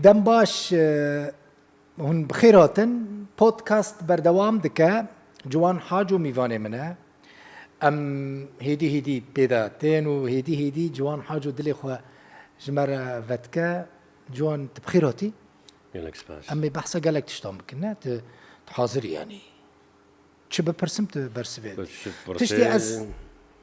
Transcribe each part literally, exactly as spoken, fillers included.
Dem baş, e, hûn bi xêr hatin. Podcast berdewam dike. Ciwan Haco mîvanê min e. Em hêdî hêdî pê de tên û hêdî hêdî Ciwan Haco dilê xwe ji me re vedike. Ciwan, tu bi xêr hatî. Gelek spas. Em ê behsa gelek tiştan bikin, ne? Tu, tu hazir î yanî. Çi bipirsim, tu bersivê didî. Tiştî ez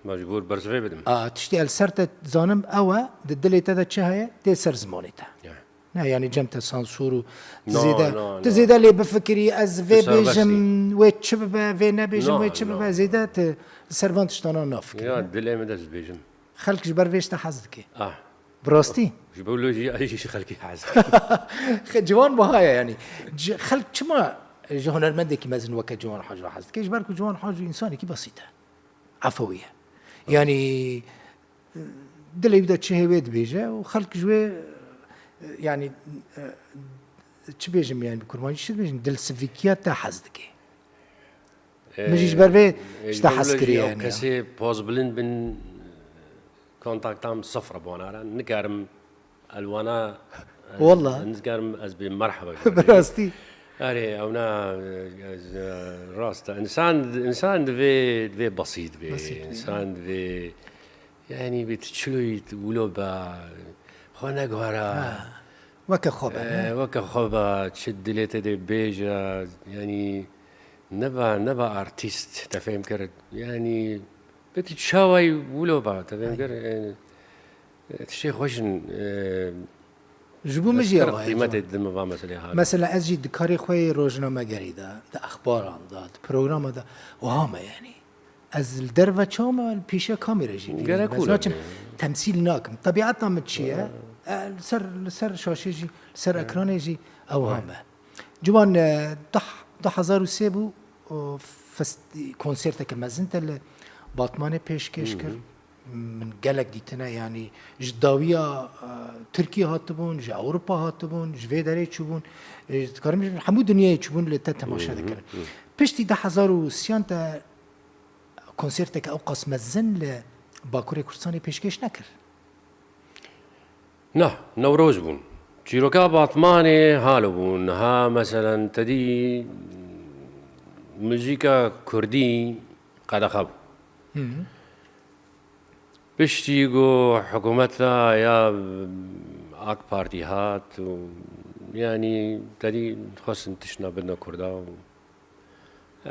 mecbûr bersivê bidim. A, tiştî ez li ser te zanim ew e, di dilê te de çi heye, tê ser zimanê te. Ya. Ne, yanî cem te sansûr û tu zêde, tu zêde lê bifikirî, ez vê bêjim, wê çi bibe, vê nebêjim, wê çi bibe, zêde tu li ser van tiştana nafikirî, ne? Ya, dilê min de ez dibêjim. Xelk ji ber vê ji te hez dike. Ah. Bi rastî? Ji bo lojî, ez jî ji xelkê hez dikim. Xe-, ciwan buha ye yanî. Ci-, xelk çima ji hunermendekî mezin weke Ciwan Haco hez dike? Ji ber ku Ciwan Haco însanekî besît e. Efewî ye. Yanî, dilê wî de çi hê wê dibêje û xelk ji wê, yanî, çi bêjim, yanî, bi kurmancî çi dibêjim? Dilsivîkiya te hez dike. Min jî ji ber vê ji te hez kiriye, yanî. Kesê pozbilind bin, kontaktam sifir e bi wana re. Nikarim elwana, Wallah. Nikarim ez bê merheba. Bi rastî. Erê, ewna, ez, rast e. Însan, însan divê, divê besît bê. Besît bê. Însan divê, yanî, bê tu çiloyî wilo be, xwe neguhera. Ha. Weke xwe be, ne? E, weke xwe be, çi dilê te dê bêje, yanî, neba, neba artîst, te fêm kir. Yanî, bê tu çawayî wilo be, te fêm kir. Yanî, e, tiştê xweş in, e, Ji bo min jî ew e, qîmetê didim va meselê hale. Mesela ez jî di karê xwe yê rojnamegerî de, di exbaran de, di programa de, wiha me yanî. Ez li derve çawa me, li pêşiya kamera jî bînim. Gerek ez wilo naçim, be. Temsîl nakim. Tebiata min çi ye? E, li ser, li ser şaşê jî, li ser ekranê jî ew wiha me. Ciwan, e, du, du hezar û sê bû, o, fest-, konserteke mezin te li Batmanê pêşkêş kir. Min gelek dîtine, yanî ji dawiya, e, Tirkiyê hatibûn, ji Ewropa hatibûn, ji vê derê çûbûn, e, dikarim bêjim, hemû dinyayê çûbûn li te temaşe dikirin. Piştî du hezar û sêyan te konserteke ewqas mezin li Bakurê Kurdistanê pêşkêş nekir? Na, Newroz bûn. Çîroka Batmanê halo bûn. Ha, meselen, te dî muzîka kurdî qedexe bû. Piştî ku hikûmeta ya AK Partî hat û, yanî, te dî dixwestin tiştna bidine Kurda û, e,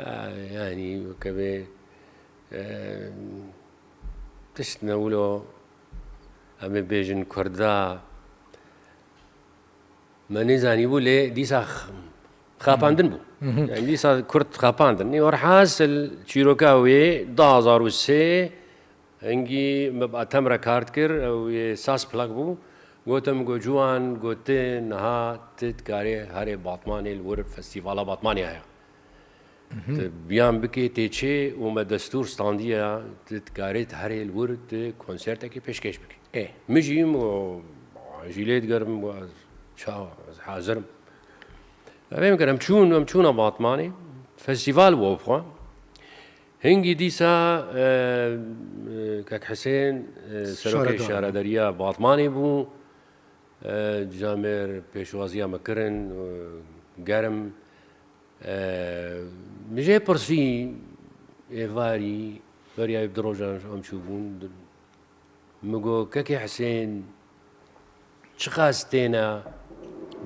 yanî, weke bê, e, tiştine wilo, em ê bêjin Kurda me nêzanîbû, lê dîsa x-, xapandin bû. Yanî dîsa Kurd xapandin. Nî werhasil çîroka wê du hezar û sê hingî me bi Etem re kar dikir, ew yê saz plak bû. Gotim, got, Ciwan, got, tu niha tu dikarê herê Batmanê li wir festîvala Batmanê heye. Tu biyan bikê tê çê û me destûr standiye, tu dikarê tu herê li wir tu konsertekê pêşkêş bikî. Ê. Min jî, min got, jî lê digerim, got, ez çawa, ez hazir im. Em kirin, em çûn, em çûna Batmanê. Festîval bû xwe. Hingî dîsa, e, e, Kek Hisên, e, serokê şaredariya Batmanê bû. E, camêr pêşwaziya me kirin, e, germ. E, min jê pirsî êvarî, beriya du rojan em çûbûn. Min got, Kekê Hisên, çiqas têne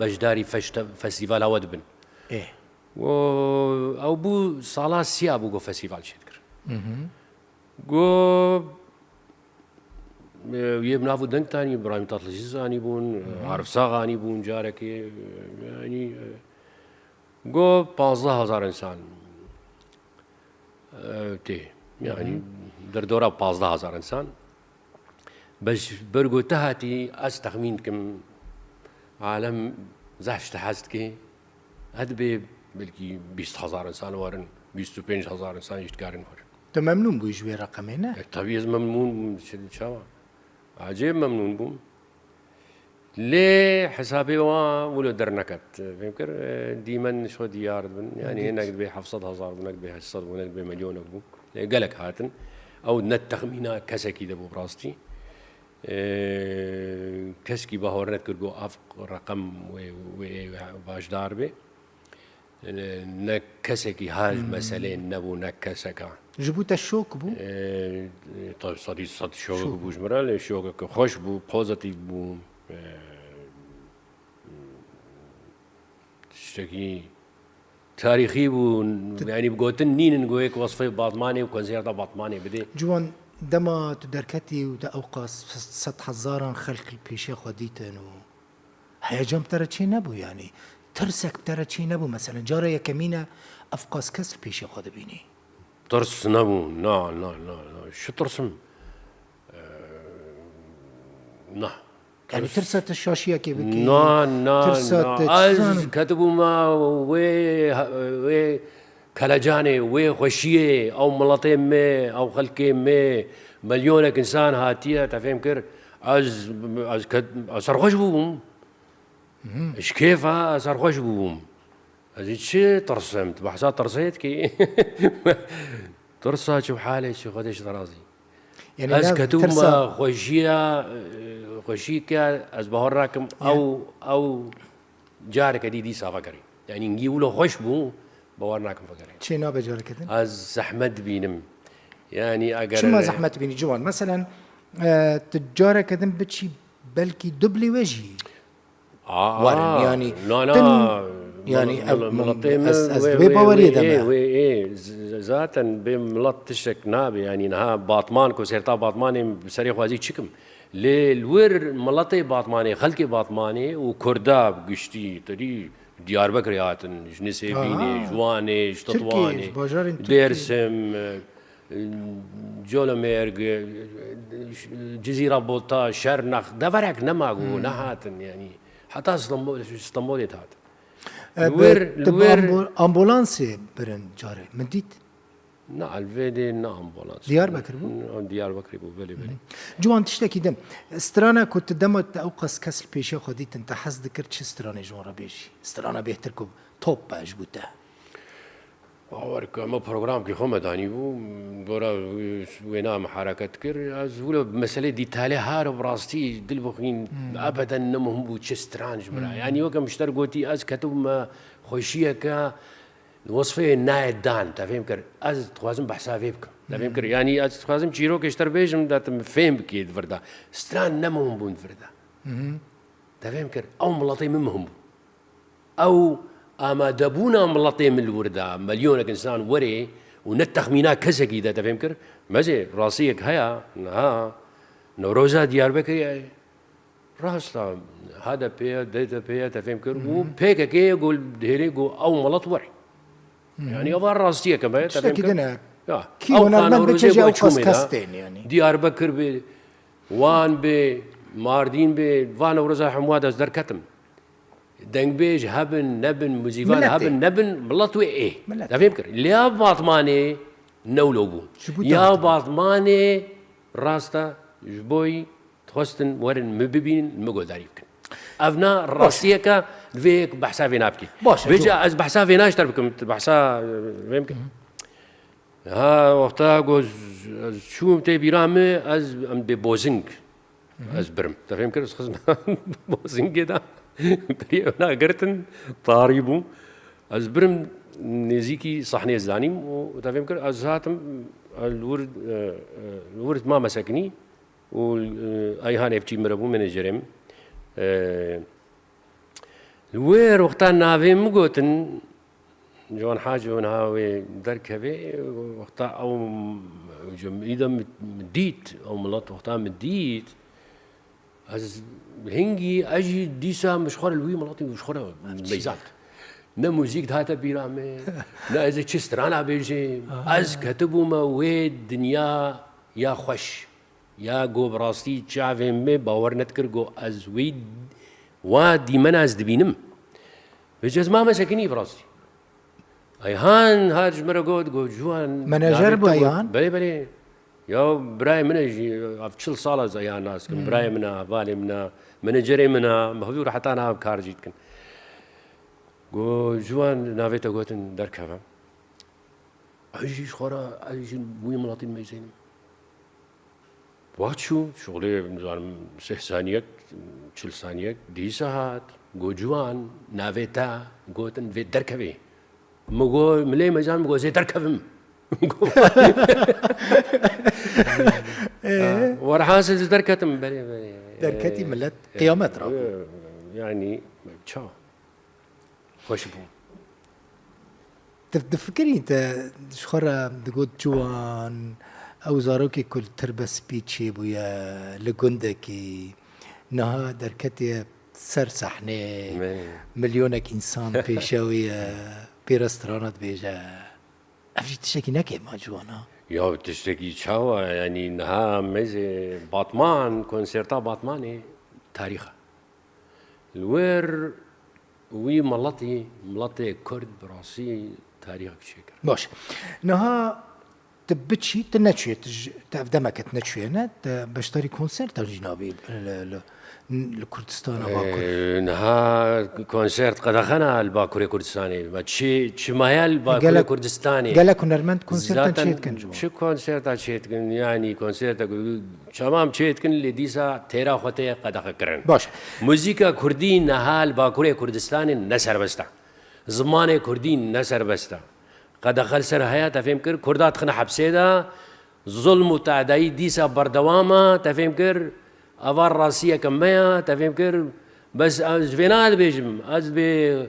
beşdarî feşte-, festîvala we dibin? Ê. Got, ew bû sala siya bû ku festîval çêdikir. Got, e, yê bi nav û deng tanî, Îbrahîm Tatlicî zanîbûn, Arif Sağ anîbûn carekê, e, yanî, e, got, panzdeh hezar însan, e, tê. Yanî, derdora panzdeh hezar însan. Bes ber ku te hatî, ez texmîn dikim, alem zehf ji te hez dike. Hedibe belkî bîst hezar însan werin, bîst û pênc hezar însan jî dikarin werin. Tu memnûn bûyî ji wê reqemê, ne? E, tebî ez memnûn bûm, çi, çawa? Ecêb memnûn bûm. Lê hesabê wan wilo derneket. Fêm kir, e, dîmen ji xwe diyar dibin. Yanî hinek dibê heft sed hezar bû, hinek dibê heşt sed bû, hinek dibê milyonek bû. Lê gelek hatin. Ew ne texmîna kesekî de bû bi rastî. Ee, keskî bahor nedikir ku ev reqem wê, wê bajdar be. Ne kesekî her meselê nebû, ne keseka. Ji bo te şok bû? Ee, tabii, sedî sed şok bû ji min re, lê şokeke xweş bû, pozitîf bû. Ee, tiştekî tarîxî bû, yanî bi gotin nînin ku yek wesfê Batmanê û konserta Batmanê bidê. Ciwan, dema tu derketî û te ewqas sed hezaran xelk li pêşiya xwe dîtin û heyecan bi te re çê nebû, yanî tirsek bi te re çê nebû? Meselen, cara yekemîn e ev qas kes li pêşiya xwe dibînî. Tirs nebû, na, na, na, na. Çi tirsim? Ee, na. Yanî tirsa te şaşiyekê bikî, na, na, tirsa na. Te Ez çizanim. Ketibûma wê, wê kelecanê, wê xweşiyê, ew miletê me, ew xelkê me, milyonek însan hatiye, te fêm kir. Ez, ez ket-, ez serxweş bûbûm. Ji kêfa ez serxweş bûbûm. Ez ê çi tirsim? Tu behsa tirsê dikî? Tirsa çi û halê çi, Xwedê ji te razî. Yanî Ez ne ketûme tirsa xweşiya, xweşîke, ez bawer nakim, Ya. ew, ew careke dî dîsa vegerî. Yanî hingî wilo xweş bû, bawer nakim vegerî. Çê nabe careke din? Ez zehmet dibînim. Yanî eger Çima zehmet dibînî ciwan? Meselen, e, tu careke din biçî belkî dublê we jî Aa, werin, yanî na, na, din, yanî mil-, ev mil-, min, miletê min ez, ez wê, di wê, wê baweriyê wê, de ê, me. Wê, ê, z-, zaten bê milet tiştek nabe, yanî niha Batman, konserta Batmanê bi serê xwezî çikim. Lê li wir miletê Batmanê, xelkê Batmanê û Kurda bi giştî, tedî Diyarbekirê hatin, ji Nisêbînê, Aha. ji Wanê, ji Tirkiyê, Tetwanê, ji bajarên Tirkiyê. Dêrsim, e, Colemêrg, Cizîra Bota, Şernex, deverek nema ku Hmm. nehatin, yanî heta Stenbol-, Stenbolê dihatin. E, Li wir, bi, li tu bi wir ambu-, ambulansê birin carê. Min dît? Na, li vê dê ne ambulans. Diyarbekir bû? Na, Diyarbekirê bû, belê, belê. Ciwan, tiştekî din. Strana ku tu dema te ew qas kes li pêşiya xwe dîtin, te hez dikir çi stranê ji wan re bêjî? Strana bêhtir ku top be ji bo te. Bawer ke, me programkî xwe me danî bû, gora wê, wêna me hereket kir. Ez wilo bi meselê dîtalê her bi rastî dil bixwîn, Hmm. ebeden ne muhim bû çi stran ji min re. Hmm. Yanî weke min ji te re gotî, ez ketibûme xweşiyeke, wesfê nayê dan, te fêm kir. Ez dixwazim behsa vê bikim. Te fêm kir. Hmm. Yanî ez dixwazim çîrokê ji te re bêjim, da tu min fêm bikî di vir de. Stran ne muhim bûn di vir de. Hmm. Te fêm kir. Ew miletê min muhim bû. Ew amadebûna miletê min li wir de, milyonek însan werê û ne texmîna kesekî de, te fêm kir? Mezê, rastiyek heye, niha Newroza Diyarbekirê ye. Rast e, H D P ye, D D P ye, te fêm kir? Û P K K ye, ku dihêlê ku ew milet were. Yanî eva rastiyeke me ye, te fêm kir? Tiştekî din e. Ya. Kî hunermend be, çi jî ew qas kes tên, yanî. Diyarbekir be, Wan be, Mardîn be, va Newroza hemûa de ez derketim. Dengbêj hebin, nebin, muzîvan hebin, nebin, milet wê ê. Milet. Te fêm kir? Lê ya Batmanê ne wilo bû. Ji bo Ya te Batmanê rast e, ji boyî dixwestin werin min bibînin, min guhdarî bikin. Ev na rastiyeke, divê yek behsa vê nabikî. Baş e, Vêca ez behsa vê naşter bikim, tu behsa, e, vê bikim. Ha, wexta ku ez, ez çûm tê bîra min, ez, em bê bozing. Ez birim. Te fêm kir, ez xizma bozingê de. Berî ewna girtin, tarî bû. Ez birim nêzîkî sahneyê ez danîm û te fêm kir, ez hatim, e, li wir, e, e, li wir ma me sekinî û, e, Eyhan Evçî min re bû, menajerê min. E, Li wir wexta navê min gotin, Ciwan Hacî û niha wê derkevê, wexta ew, ji min îda min, min dît, ew milet wexta min dît, ez hingî, ez jî dîsa min ji xwe re li wî miletî ji xwe re meyzand. Ne muzîk dihate bîra min, ne ez ê çi strana bêjim. Aha. Ez ketibûme wê dinya ya xweş. Ya ku bi rastî çavên me bawer nedikir ku ez wî wa dîmena ez dibînim. Vêca ez mame sekinî bi rastî. Eyhan hat ji min re got, got, Ciwan, Menajer navê bû te got. Eyhan? Belê, belê. Ya birayê min e jî, ev çil sal ez Eyhan nas dikim. Hmm. Birayê min e, hevalê min e, menajerê min e, bi hevdû re heta niha kar jî dikin. Got, Ciwan, navê te gotin derkeve. Ez jî ji xwe re, ez jî wî miletî meyzênim. Wa çû, şixulê, nizanim, sih saniyek, çil saniyek, dîsa hat, go, Ciwan, navê te, gotin, vê derkevê. Min go, milê mecan, min go, zê derkevim. Werhasil ez derketim, belê, belê. Derketî, millet, e, qiyamet ra bû. E, yanî, çawa? Xweş bû. Tu difikirî, te ji xwe re digot, Ciwan, ew zarokê ku li Tirbespî çêbûye, li gundekî, niha derketiye ser sehnê, milyonek însan pêşe wî ye, pê re strana dibêje. Ev jî tiştekî ne kêm e, Ciwan, ha? Ya tiştekî çawa? Yanî niha mêzê Batman, konserta Batmanê tarîx e. Li wir wî miletî, miletê Kurd bi rastî tarîxek çêkir. Baş. Niha tu biçî, tu neçûye, tu ji, tu ev demeke tu neçûye ne, tu beşdarî konsertan jî nabî li, li, li Kurdistana Bakur. Ee, niha konsert qedexe ne li Bakurê Kurdistanê. Ma çi, çi maye li Bakurê Gelek, Kurdistanê? Gelek hunermend konsertan çê dikin, Ciwan. Çi konserta çê dikin? Yanî konserta ku çemam çê dikin, lê dîsa têra xwe tê qedexe kirin. Baş. Muzîka Kurdî niha li Bakurê Kurdistanê ne serbest e. Zimanê Kurdî ne serbest e. Qedexe li ser heye, te fêm kir, Kurda dixine hepsê de, zulm û tadayî dîsa berdewam e, te fêm kir, eva rastiyeke me ye, te fêm kir, bes ez ji vêna dibêjim, ez dibê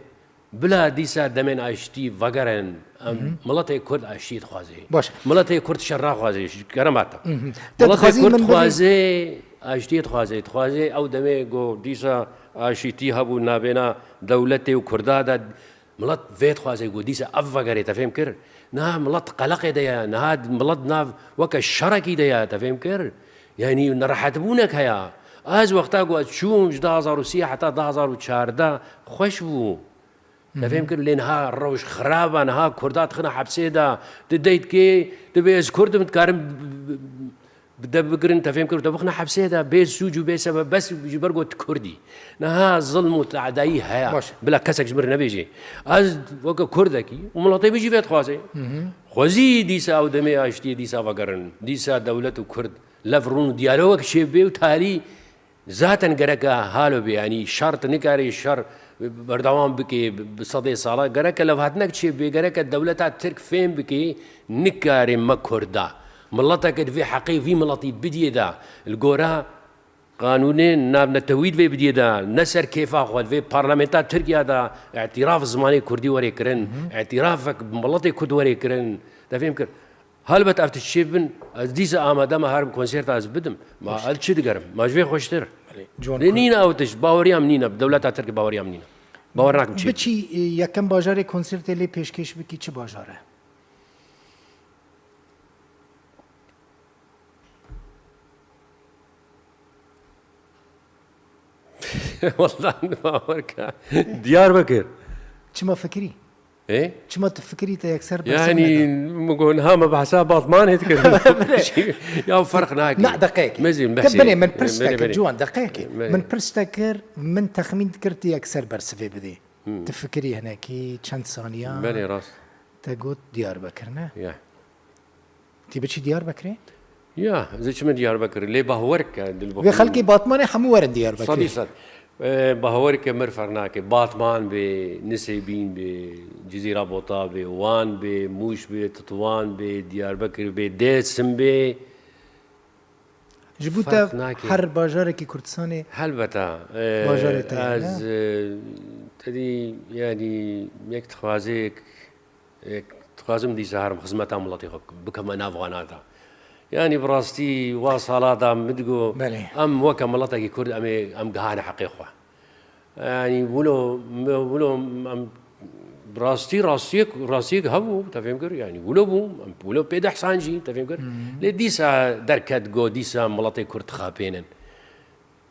bila dîsa demên aştî vegerin, em, miletê Kurd aştî dixwazê. Baş. Miletê Kurd şer naxwazê, ji kerema te. Miletê Kurd dixwazê, aştî dixwazê, dixwazê ew demê ku dîsa aşîtî hebû nabêna dewletê û Kurda de, Milet vê dixwaze ku dîsa ev vegerê, te fêm kir? Niha milet qeleqê de ye, niha milet nav weke şerekî de ye, te fêm kir? Yanî nerehetbûnek heye. Ez wexta ku ez çûm ji du hazar û sê heta du hazar û çardeh xweş bû. Te fêm kir? Lê niha rewş xirab e, niha Kurda dixine hepsê de, tu dey dikê, tu bê ez Kurd im, dikarim bi dev bigirin, te fêm kir, te bixine hepsê de, bê sûc û bê sebeb, bes ji ber ku tu Kurd î. Niha zilm û tadayî heye. Baş. Bila kesek ji min re nebêje. Ez weke Kurdekî û miletê min jî vê dixwaze. Xwezî dîsa ew demê aştiyê dîsa vegerin. Dîsa dewlet û Kurd lev rûn û diyalogek çêbibe û tarî zaten gereke halo bê. Yanî şer tu nikarî şer berdewam bikê bi sedê sala. Gereke levhatinek çêbibe, gereke dewleta Tirk fêm bikê, nikarê me Kurda. Mileteke divê heqê vî miletî bidiyê de, li gora qanûnê navnetewî divê bidiyê de, ne ser kêfa xwe, divê parlamenta Tirkiya de îtîraf zimanê Kurdî were kirin, îtîrafek bi miletê Kurd were kirin. Te fêm kir? Helbet ev tişt çêbin, ez dîsa amade me her konserta ez bidim. Ma ez çi digerim? Ma ji vê xweştir. Belê, Ciwan Lê Kurd. Nîne ew tişt, baweriya min nîne, bi dewleta Tirk baweriya min nîne. Bawer nakim çi. Biçî, e, yekem bajarê konsertê lê pêşkêş bikî, çi bajar e? Wallahî bawer ke. Diyarbekir. Çima fikirî? Ê? Çima tu fikirî te yekser bersiv Yanî, neda? Min got, niha me behsa Batmanê dikirin. Ya ferq nake. Na, deqeyekê. Mezin, Te behsê. binê, min pirs Belê, te kir, belê. Ciwan, deqeyekê. Belê. Min pirs te kir, min texmîn dikir tu yekser bersivê bidî. Hmm. Tu fikirî hinekî, çend saniya. Belê, rast. Te got Diyarbekir, ne? Ya. Tî biçî Diyarbekirê? Ya, ez ê çime Diyarbekirê. Lê bawer ke, dil Vê xelkê Batmanê hemû werin Diyarbekirê. Sedî sed. Ee, bawer ke mir ferq nake. Batman bê, Nisêbîn bê, Cizîra Bota bê, Wan bê, Mûş bê, Titwan bê, Diyarbekir bê, Dêrsim bê. Ji bo te Ferq nake. her bajarekî Kurdistanê Helbeta, e, bajarê te ye, ez, ne? e, te dî, yanî, yek dixwazê, yek dixwazim dîsa herim xizmeta miletê xwe bikeme nav wana de. Yanî, bi rastî, wa sala de min digo, Belê. em weke miletekî Kurd, em ê, em gihane heqê xwe. Yanî wilo, wilo em bi rastî, rastiyek, rastiyek hebû, te fêm kir? Yanî wilo bû, em wilo pê dehsan jî, te fêm kir? Hmm. Lê dîsa derket go, dîsa miletê Kurd dixapênin.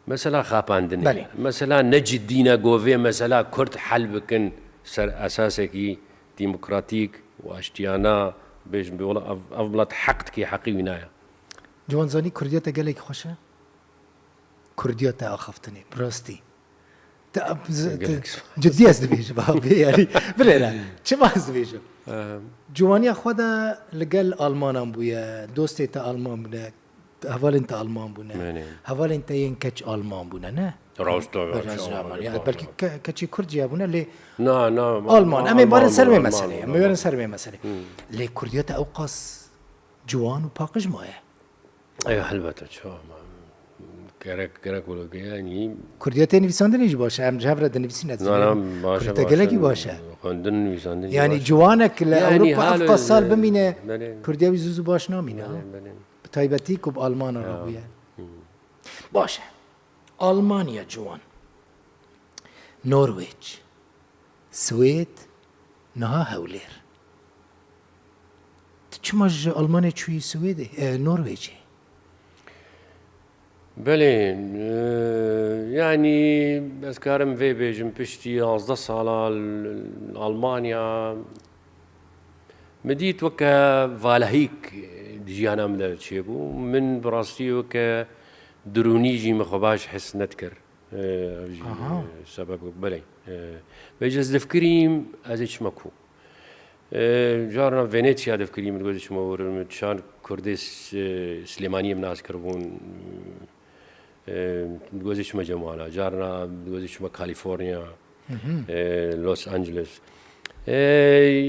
Mesela xapandinê. Belê. Mesela ne cidî ne go vê mesela Kurd hel bikin ser esasekî demokratîk û aştiyana, bêjin bê wela ev, ev milet heq dikê, heqî wî naya. Ciwan zanî Kurdiya te gelekî xweş e? Kurdiya te axaftinê, bi rastî. Te, te, Gelek spas. cidî ez dibêjim, abi, yanî, bilêre, çima ez dibêjim? Ehm. Ciwaniya xwe de li gel Almanan bûye, dostê te Alman bûne. Hevalên te Alman bûne. Belê. Hevalên te yên keç Alman bûne, ne? Rast e, Belê, rast e, rast e, Alman. Ya, belkî ke-, keçê Kurd jî hebûne, lê Na, na, Alman. Em ê barin ser vê meselê. Em ê barin ser vê meselê. Lê Kurdiya te ew qas ciwan û paqij maye. Ey, helbete, çawa ma. Gerek, gerek wilo, yanî. Kurdiya te nivîsandinê jî baş e. Em ji hev re dinivîsîne. Na, na, baş e, Kurdiya baş e. gelekî baş e. Xwendin, nivîsandin jî Yani baş e. ciwanek li Yani Ewropa halo, ev qas sal bimîne, belê. Kurdiya wî zû zû baş namîne. Ha? Belê, belê. Bi taybetî ku bi Almana re bûye. Baş e. Almanya ciwan. Norwêc. Swêd. Niha Hewlêr. Tu çima ji Almanyayê çûyî Swêdê, e, Norwêcê? Belê, e, yanî ez karim vê bêjim, piştî yazdeh sala l-, Almanya, min dît weke valehîk di jiyana min de çêbû. Min bi rastî weke dirûnî jî min xwe baş his nedikir. E, ev jî, Aha. e, sebeb, belê. E, vêca ez difikirîm, ez ê çima ku. E, carna Venetya difikirîm, min goz çima werim, çand Kurdê S-, e, Silêmaniyê min nas kiribûn. E, min goz çima cem wana, carna min goz çima California, e, Los Angeles. E,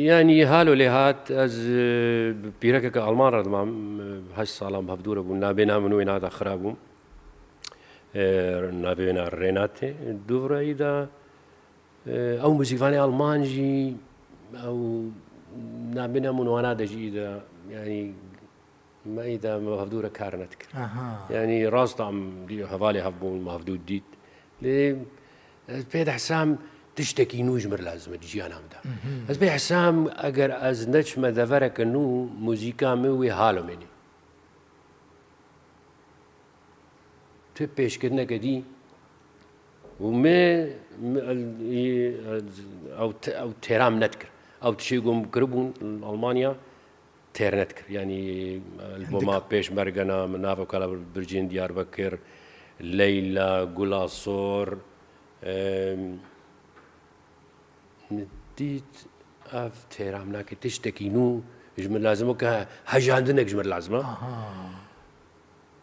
yanî halo lê hat, ez, e, pîrekeke Alman re dimam, e, heşt salan bi hevdû re bûn, nabêna min wê nada xira bûm. E, navê wê na Renate. Dûvra î de, e, ew muzîkvanê Alman jî, ew nabêna min wana de jî î de, yanî, me î de me hevdû re kar nedikir. Aha. Yanî, rast em dî hevalê hev bûn, me hevdû dît. Lê ez pê dihesam tiştekî nû ji mir lazim e di jiyana min de. Ez pê dihesam eger ez neçime devereke nû, muzîka min wê halo mênê. Tu pêşkirineke dî û me, me, el-, î, el-, ew te-, ew têra min nedikir. Ew tiştê ku min kiribûn li Almanya têr nedikir. Yanî, alboma Hindik. Pêşmergena, min nava kala Bircên Diyarbekir, Leyla, Gula Sor, em, Min dît ev têra min nake, tiştekî nû ji min lazim e, ke hejandinek ji min lazim e. Aha.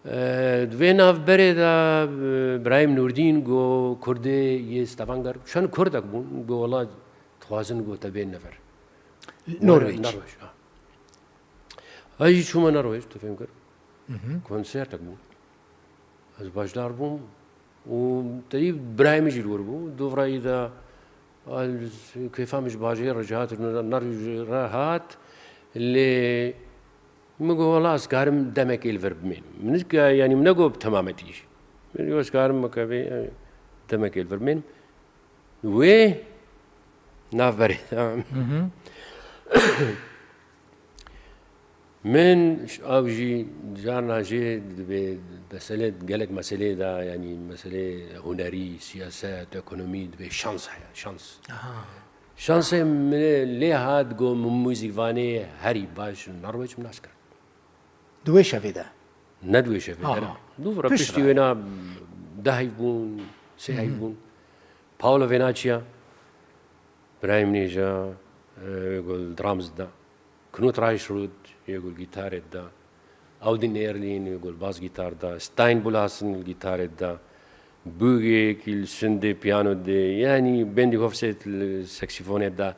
E, di vê navberê de, e, Birahîm Nûrdîn got, Kurdê yê Stavanger, çend Kurdek bûn, got, wela dixwazin, got, te bên never. Norwêc. Norwêc, ha. Ez jî çûme Norwêc, tu fêm kir. Mhm. Konsertek bû. Ez beşdar bûm û tevî birayê min jî li wir bû. Dûvra î de, a, kêfa min ji bajêr re jî hat, ner jî re hat. Lê min got, wela ez karim demekê li vir bimênim. Min, yanî min negot bi temametî jî. Min got, ez karim weke vê, e, demekê li vir bimênim. Wê navberê de. Mhm. Min ş-, ew jî carna jê divê mesele, gelek meselê de, yanî meselê hunerî, siyaset, ekonomî, divê şans heye, şans. Aha. Şansê min lê hat, got, min muzîkvanê herî baş li Norwêc min nas kir. Di wê şevê de? Ne di wê şevê de, aha, ne. Dûvra pişt piştî re. Wêna deh heyv bûn, sê heyv bûn. Paolo Venachia, birayê min ê ja, e, wê got li drums da. Knut Reicherud, yê got li gîtarê da. Audin Erlin, yê got li bas gîtar da. Stein Bulasen li gîtarê da. Bugek li sindê piyano dê. Yanî Bendy Hofstedt li saksîfonê da.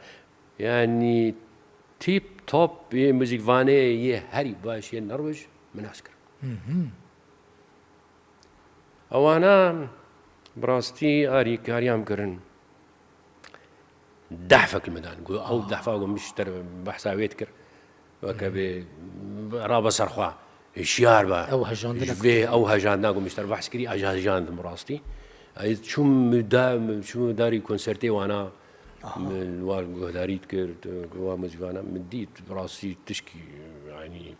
Yanî tîp top yê muzîkvanê yê herî baş yê Norwêc min nas kir. Mhm. Ewana bi rastî arîkariya min kirin. Dehfek li min dan. Got, ew dehfa ku min ji te re behsa wê dikir. Weke bê rabe ser xwe. Hişyar be. Ew hejandina Ji vê ew hejandina ku min ji te re behs kirî, ez hejandim bi rastî. Ez çûm da-, çûm darî konsertê wana. Aha. Min wan guhdarî dikir, wa muzîvana min dît, bi rastî tişkî, yanî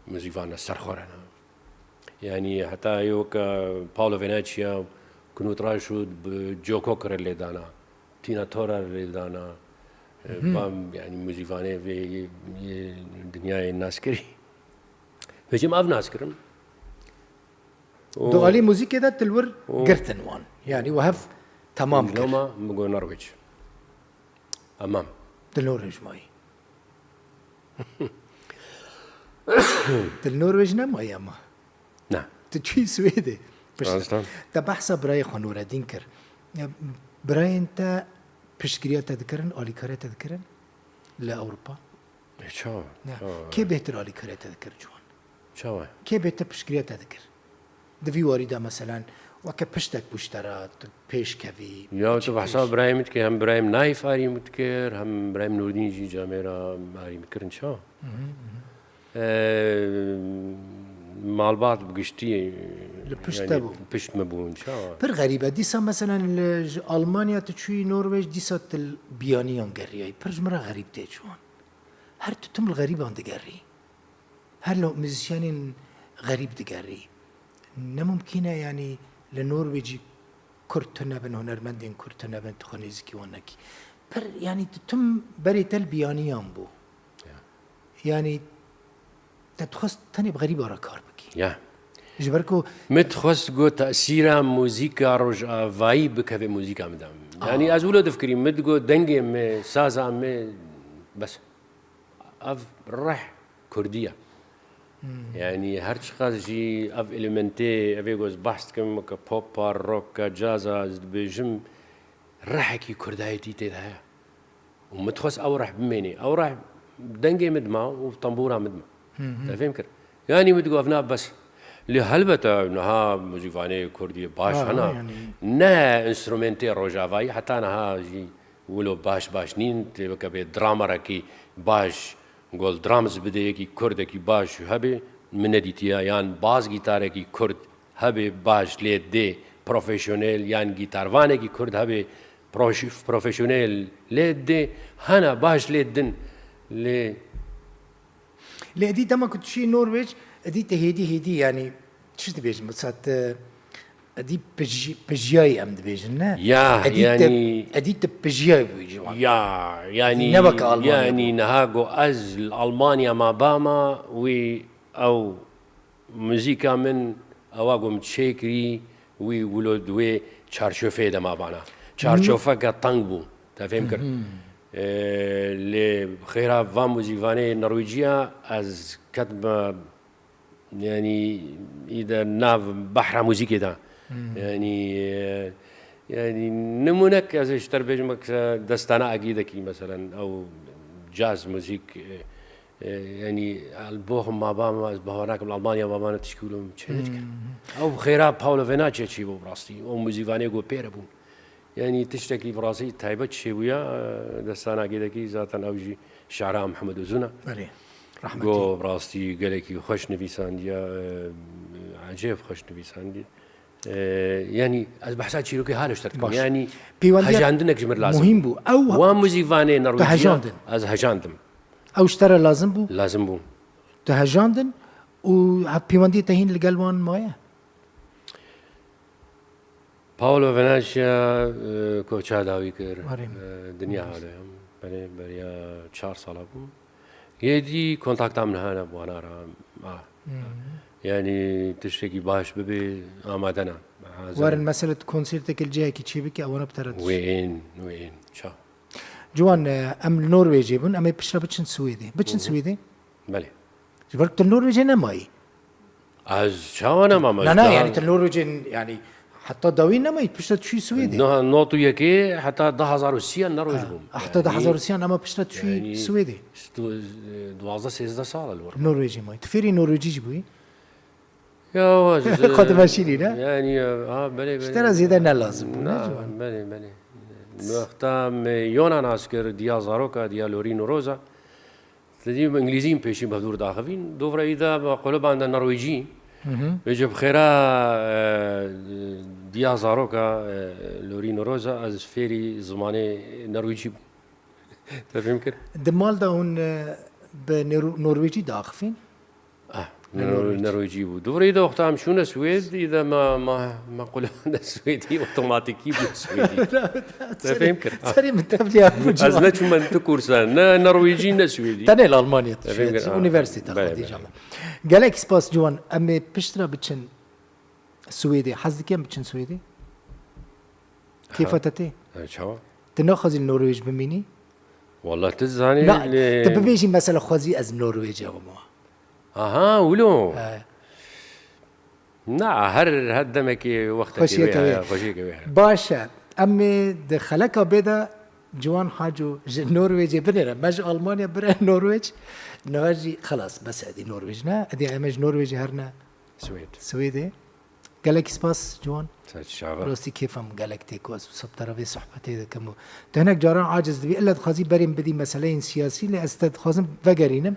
muzîvana serxwe re ne. Yanî heta yê weke Paolo Venachia, Knut Reicherud bi Joe Cocker re lêdana, Tina Turner re lêdana, Mhm. Van, yanî muzîvanê vê yê, yê dinyayê nas kirî. Vêcim ev nas kirin. Û Du alî muzîkê de tu li wir û girtin wan. Yanî we hev temam kir. Loma min got Norwêc. Emam. Di Norwêc mayî. Di Norwêc nemayî ama. Ne. Tu çûyî Swêdê? Piştre. Te behsa birayê xwe Nureddîn kir. Ya, birayên te piştgiriya te dikirin, alîkariya te dikirin li Ewropa? E, çawa? Ne. Çawa? Kê bêhtir alîkariya te dikir, Ciwan? Çawa? Kê bêhtir piştgiriya te dikir? Di vî warî de, meselen, weke piştek bû ji te re, tu pêş kevî, Ya, tu biçî behsa pêş. Birayê min dikî, hem birayê min Naîf arî min dikir, hem birayê min Nûrdîn jî camêra arî min kirin, çawa? Mhm, mhm. Eee, malbat bi giştî, Li pişt yanî te bû. Pişt me bûn, çawa? Pir xerîb e. Dîsa, meselen, li, ji Almanya tu çûyî Norwêc, dîsa tu li biyaniyan geriyayî. Pir ji min re xerîb tê, Ciwan. Her tu tim li xerîban digerî. Her li muzîsyenên xerîb digerî. Ne mumkîn e, yanî li Norwêcî kurd tune bin, hunermendên kurd tune bin, tu xwe nêzîkî wan nekî. Pir, yanî tu tim berê te li biyaniyan bû. Ya. Yanî te dixwest tenê bi xerîba re kar bikî. Ya. Ji ber ku Min dixwest got tesîra muzîka rojavayî bikeve muzîka min de. Yanî Ah. ez wilo difikirîm, min digot dengê me, saza me, bes. Ev reh kurdî ye. Hmm. Yanî her çiqas jî ev elementê, evê ku ez behs dikim, weke pop a, rock a, caz a, ez dibêjim, rehekî kurdayetî tê de heye. Û min dixwest ew reh bimênê. Ew reh dengê min dima û tembûra min dima. Hı hı. Te fêm kir? Yanî min digot, ev na bes. Lê helbet e niha muzîkvanê kurdî baş Ha, hene. yanî. Ne înstrumentê rojavayî heta niha jî wilo baş baş nîn, tê weke bê dramarekî baş, gol drums bidê, yekî kurdekî baş hebe, min nedîtiye, yan bas gîtarekî kurd hebe baş lê dê, profesyonel, yan gîtarvanekî kurd hebe proş-, profesyonel lê dê, hene baş lê din lê Lê edî dema ku tu çûyî Norwêc, edî te hêdî hêdî, yanî, çi dibêjin, mesela te, edî pij-, pijiyayî em dibêjin, ne? Ya, Edî te, yanî edî te pijiyayî bûyî ji wan. Ya, yanî, Ne weke Almanya yanî bû. Niha ku ez li Almanya ma bama, wî ew muzîka min, ewa ku min çêkirî, wî wilo di wê çarşofeyê de ma bana. Çarşofeke teng bû. Te fêm kir? Hı hı. Ee, lê xêra van muzîvanê Norwêciya ez ketime, yanî, î de nav behra muzîkê de. Hmm. Yanî, e, yanî, nimûnek ez ê ji te re bêjim, wek destana Egîdekî, meselen, ew caz muzîk, e, e, yanî, li bo ma ba me, ez bawer nakim, li Almanya ma bana tişkî wilo çê nedikir. Hmm. Ew xêra Paolo Venace çî bû, bi rastî. Ew muzîvanê ku pêre bûn. Yanî tiştekî bi rastî taybet çêbûya, e, destana Egîdekî zaten ew jî şara Mihemed Uzun e. Belê. Rahmetî. Go bi rastî gelekî xweş nivîsandiye, e, ecêb xweş nivîsandiye. E, yanî ez behsa çîrokê halo ji te dikim. Baş. Yanî Pêwendiya hejandinek ji min lazim muhîm bû. Ew Wan muzîvanê Norwêciya hejandin. Ez hejandim. Ew ji te re lazim bû? Lazim bû. Tu hejandin û he-, pêwendiyê te hîn li gel wan maye? Paolo Venacia, e, koça dawî kir. Erê. E, dinya hale. Belê, beriya çar sala bû. Yê dî kontakta min hene bi wana re. Ah. Hmm. Yanî tiştekî baş bibe, amade ne. Hazir. Werin mesela tu konsertekê li cihekî çêbikî, ewana bi te re diş. Wên, wên. Ça. Ciwan, e, em li Norwêcê bûn, em ê piştre biçin Swêdê. Biçin Hı hı. Swêdê? Belê. Ji ber ku tu li Norwêcê nemayî. Ez çawa nemam? Ez Na, na, daha yanî tu li Norwêcê, yanî heta dawî nemayî, piştre tu çûyî Swêdê. Na, not û yekê heta du hazar û sî Norwêc Ha, bûm. heta Yanî, du hazar û sî ama piştre tu çûyî yanî, Swêdê. stu-, duwazdeh sêzdeh sal li wir. Norwêcê mayî. Tu fêrî Norwêcî jî bûyî? Ya, wa, Xwe dimeşînî, ne? Yanî, ha, belê, belê. Ji te re zêde ne lazim bû, ne, Na, Ciwan? Belê, belê. Wexta me Yona nas kir, diya zaroka, diya lorî nûroza. Te dî, îngilîzî pêşî bi hevdûr daxivîn. Dovra îda bi quluban de norwêcî. Hı hı. Vêce bi xêra, e, diya zaroka, e, lorî nûroza, ez fêrî zimanê norwêcî bûm. Te fêm kir? Di mal de hûn, e, bi Nor-, Norwêcî diaxifîn? Ah, Li Nor-, Norwêc. Norwêcî bû. Di virê de wexta em çûne Swêd, î de me, me, me qulande Swêdî, otomatîkî bû Swêdî. Te fêm kir? Serê min tevliya bû. Ez ne çûme ne tu kursa, ne Norwêcî, ne Swêdî. Tenê li Almanya tu Te fêm kir? Çi Ha, unîversîte belê, xwedî belê. Cama. Gelek spas Ciwan. Em ê piştre biçin Swêdê. Hez dikin biçin Swêdê? Ha. Kêfa te tê? Ha, çawa? Tu naxwazî li Norwêc bimînî? Wallah, tu zanî Na, lê tu bibêjî mesela xwezî ez Norwêcê bim. Aha, wilo. He. Na, her her demekî wextekî Xweşiyeke wê wê. heye, xweşiyeke wê heye. Baş e. Em ê di xeleka bê de Ciwan Haco ji Norwêcê binêre. Me ji Almanya bire Norwêc. Niha jî xelas, bes edî Norwêc ne. Edî em ê ji Norwêcê herine Swêd. Swêdê. Gelekî spas Ciwan. Ser çava. Rastî kêfam gelek tê ku ez wisa bi te re vê sohbetê dikim û tu hinek caran aciz dibî. Ille dixwazî berê min bidî meseleyên siyasî, lê ez te dixwazim vegerînim.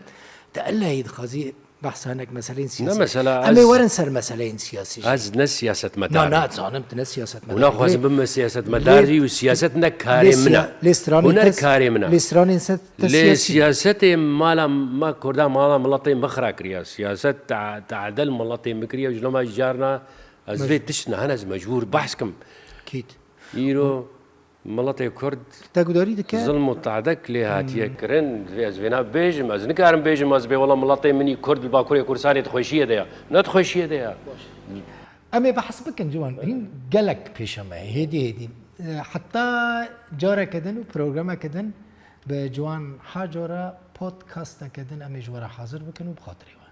Te illehî dixwazî behsa hinek meseleyên siyasî. Ne mesela Em ê ez- werin ser meseleyên siyasî jî. Ez ne siyasetmedar Na, im. na, zanim tu ne siyasetmedar Hûna im. xwazim Lê- bim siyasetmedar lê- jî û siyaset ne lê karê min siya- e. lê stranên Huner te- karê min e. Lê stranên se te Lê siyasî. siyasetê mala me Kurda, mala miletê me xira kiriye. Siyaset ta- tadel miletê me kiriye. Ji loma carna ez vê tişt ne hene ez mecbûr behs kim. Kît. Îro miletê Kurd Te gudarî dike? zilm û tadek lê hatiye kirin. Divê ez vêna bêjim. Ez nikarim bêjim ez bê wela miletê min î Kurd li Bakurê Kurdistanê di xweşiyê de ya. Ne di xweşiyê de ya. Em ê behs bikin Ciwan. Hîn gelek pêşe me ye. Hêdî hêdî. E, heta careke din û programeke din bi Ciwan Haco re podcasteke din em ê ji we re hazir bikin û bi xatirê we.